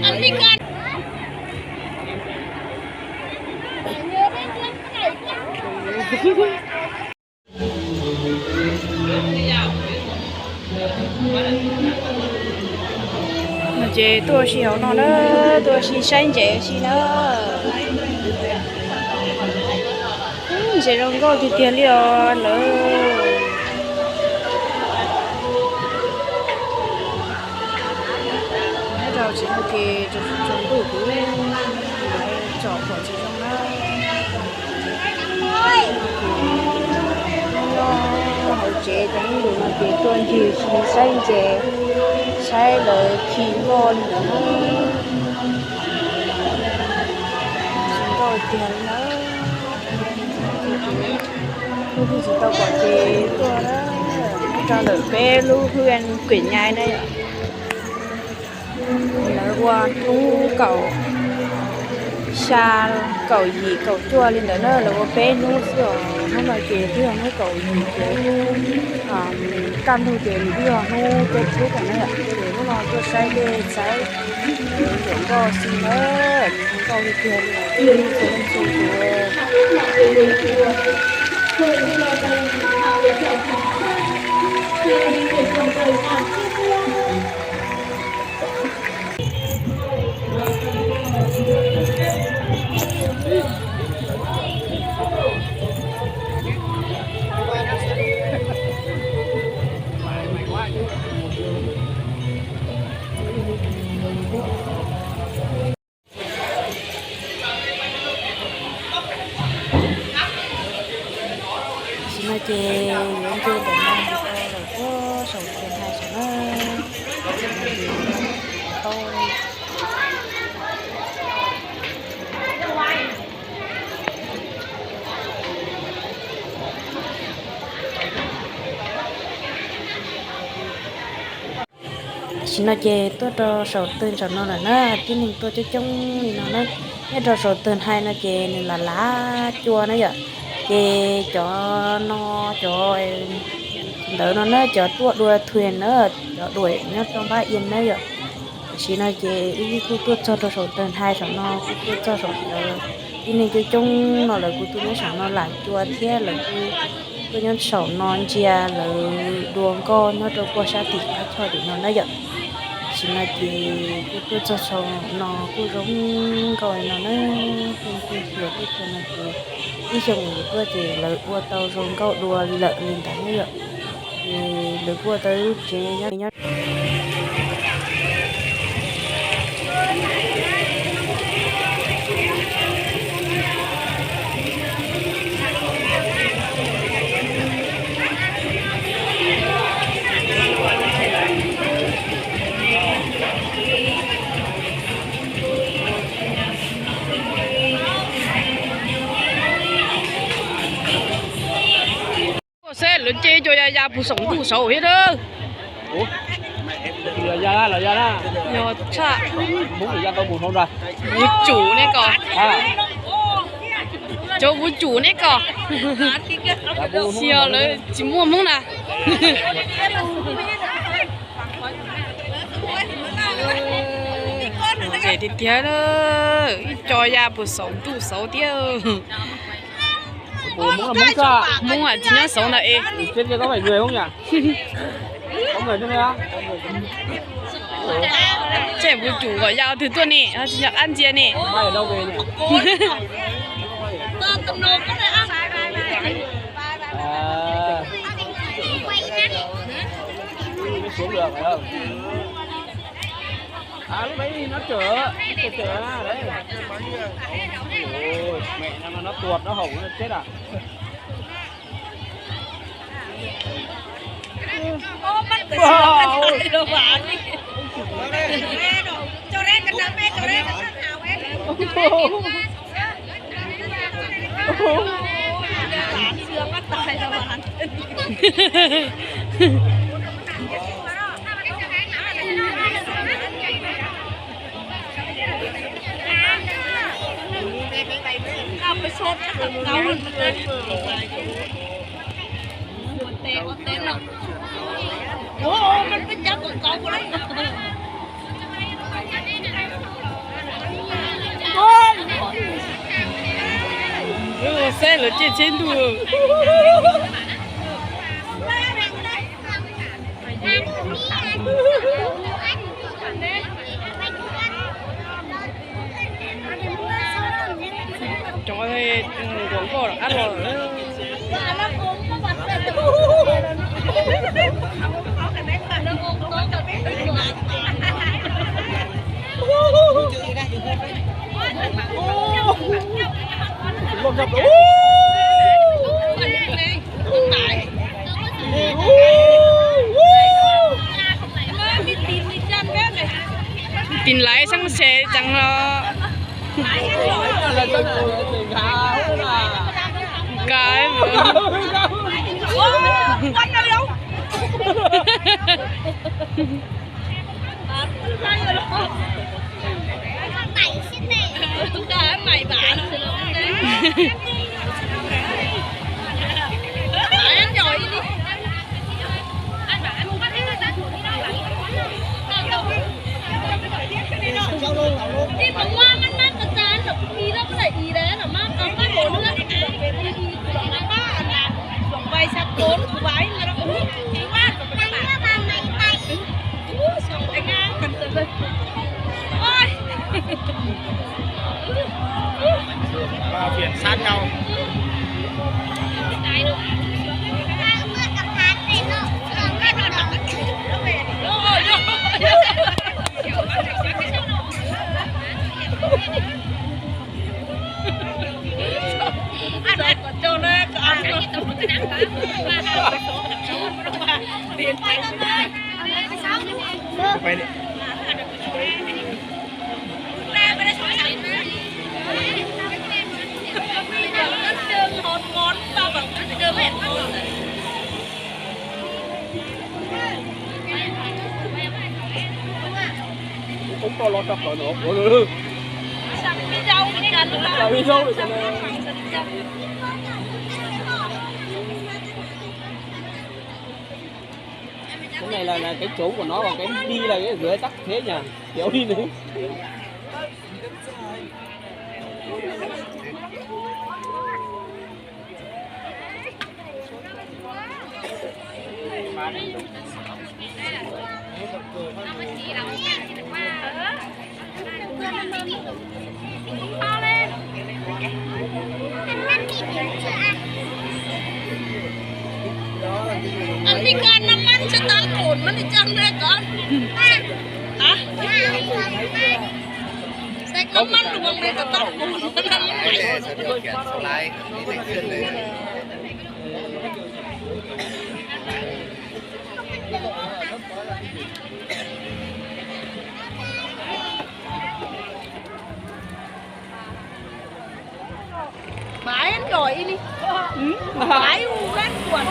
Ces tuaj ua si hauv no na, tuaj ua si saib ntses ua si na. Ntses zoo nkauj tiag tiag li os lawm. Nyob rau tsev no ces tsaus ntuj kuv tsom pom tsis zoo na. Nyob hauv tsev cov ntawm no ces tuaj ncig saib ntses, saib lawv khi nkoj li ntawd na. Zoo nkauj tiag li na. Hnub twg tsis tau pom ces tuaj na, rau ntawm peb lub hwj kuem nyai na yom. Lawv ua hnub kaum xya, kaum yim, kaum cuaj li ntawd na, lawv ua peb hnub xwb os. Hnub no ces twb yog hnub kaum yim ces kaj ntug ces nws twb yog hnub peb pub na yom. Ces hnub no tuaj saib dej saib zoo nkauj xwb na, zoo nkauj tiag tiag li os. Tam sim no ces yuav nce ntawm no mus rau lawm puag saum tus hais saum na. Tau. Tam sim no ces tuaj rau saum twg saum no lawm na, tib neeg tuaj coob coob li no na. Nyob rau saum twg hais no ces nws lam lav cua na yom. Ces cov no, cov ntawd no na, cov tuaj dua thuam na, cov duam nyob rau npab ia na yom. Tam sim no ces wb kuj tuaj txog rau saum twg hais saum no, kuj tuaj txog saum cov tib neeg coob coob no lawm, kuj tuaj nyob saum no lam cua thiab lawv kuj tuaj nyob saum no ntsia lawv dua nkoj nyob rau puag sab tim qab choj tim no na yom. Tam sim no ces kuj tuaj txog saum no kuj zoo nkauj li no na, kuj xyuas teb chaws no ces ib xyoo uas tuaj ces lawv ua tau zoo nkauj dua lawm li ntawd na yom. Ces lawv kuj ua tau lub tsev nyob nyob Ua xeb lawv ces cov ya ya puag saum ntuj saud thiab na. Yog tshaj. Vuv tsum ne ko. Cov vuv tsum ne ko. Xyov lawv tsis muaj Hmoob na. Ces tiag tiag, ib co ya puag saum ntuj saud thiab. Hmoob tsis nyob saud ntag es. Tsej vuv tsum kom ya twg tuaj ne, tsis nco qab ntsia ne. Lawv cem txhiab ntuj. Cov nquag nkoj rov qab los. Tis laiv xeeb se tsees los. Ka Phiền sát nhau. Ub, toj los rau qhov no. Cái này là, là cái chủ của nó, còn cái đi là cái gửi tắt thế nhỉ? Kiểu đi nữa. Anh đi cân năm mắn sẽ tăng ổn, mắn đi chăng đây con. Hả? Sẽ có mắn đúng không? Đây có tăng ổn. Mãi lắm rồi đi. Mãi u gắt quần.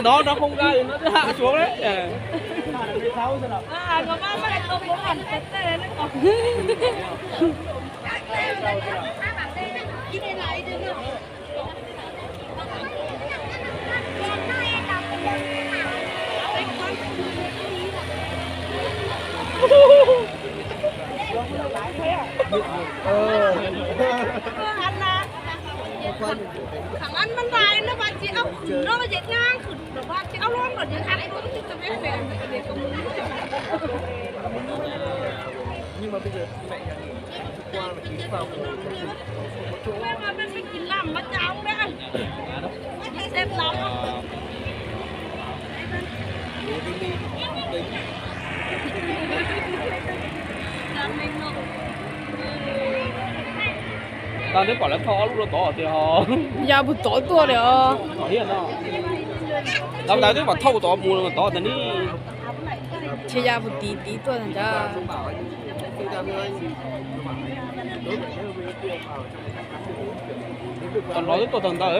Nó, nó không ra thì nó sẽ hạ xuống đấy. Ờ. À, có ba mươi không có hẳn tật tê nó còn. Thằng anh bên này nó ba chị ông khử nó, ba chị ông nó ba chị ông luôn rồi, chị ăn cũng chưa tao biết về. Nhưng mà bây giờ mẹ nhà nghỉ qua là chỉ vào một chỗ. Mà bên mình chỉ làm mà cháo đấy. Xem lắm. Tau twb pom lawv thauj ob lub rau tod tias ho. Ya puas tod tuaj li os. Tod thiab no. Tau ntawd twb pom thauj tod mus tod tas ni. Ces ya puas tiv tiv tuaj ntag. Tod no twb tuaj tau ntawd.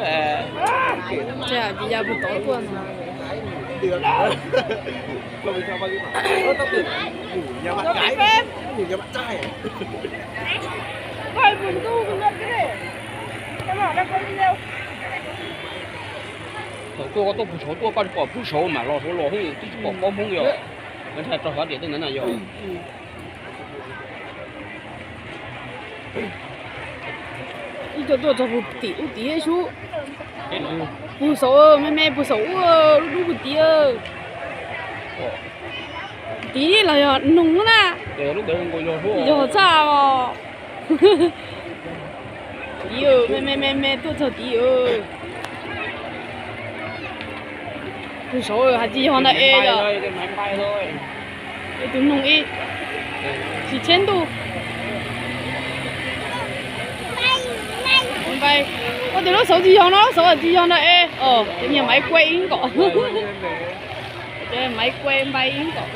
Ces ya puas tod tuaj ntag. Thaum tuaj koj tuaj puag saud tuaj koj tsis pom puag saud mas los saud los twb tsis pom pob Hmoob li os. Ib co tuaj txog puag tim ub tim sub. Puag saum me me puag saum ub, lub dub puag tim. Tim los yog noog na. Yog txaj os. Tim me me me me tuaj txog tim. Puag saum hais tsis yog ntawm es yom. Es tus noog ib tsis tsheb ntuj. Ua tias lub saum tsis yog no, lub saum tsis yog ntawm es. Ces niag maiv kuaib ib nkaus. Maiv kuaib npai ib nkaus.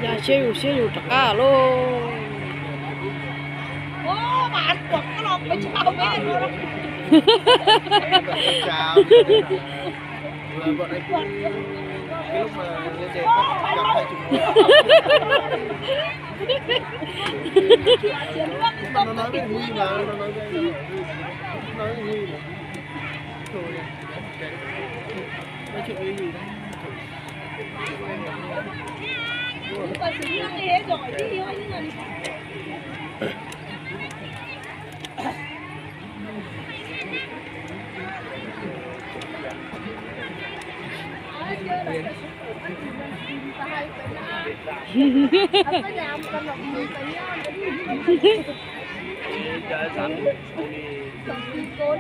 Yog siab yus siab yus rov qab lauj. Mus, mus tod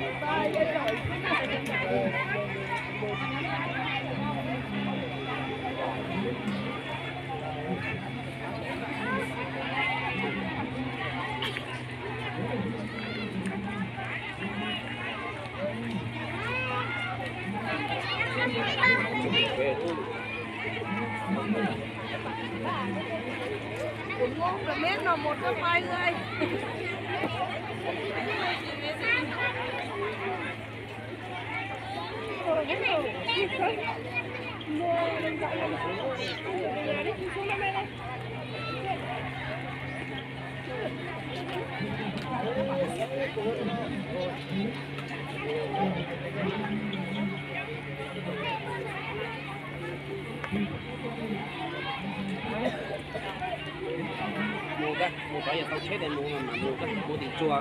yog tau tsheb tes mus no mas mus, mus tim tsua,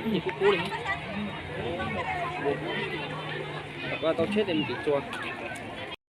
ib yam kub kub li. Mus, tau tsheb tes mus tim tsua.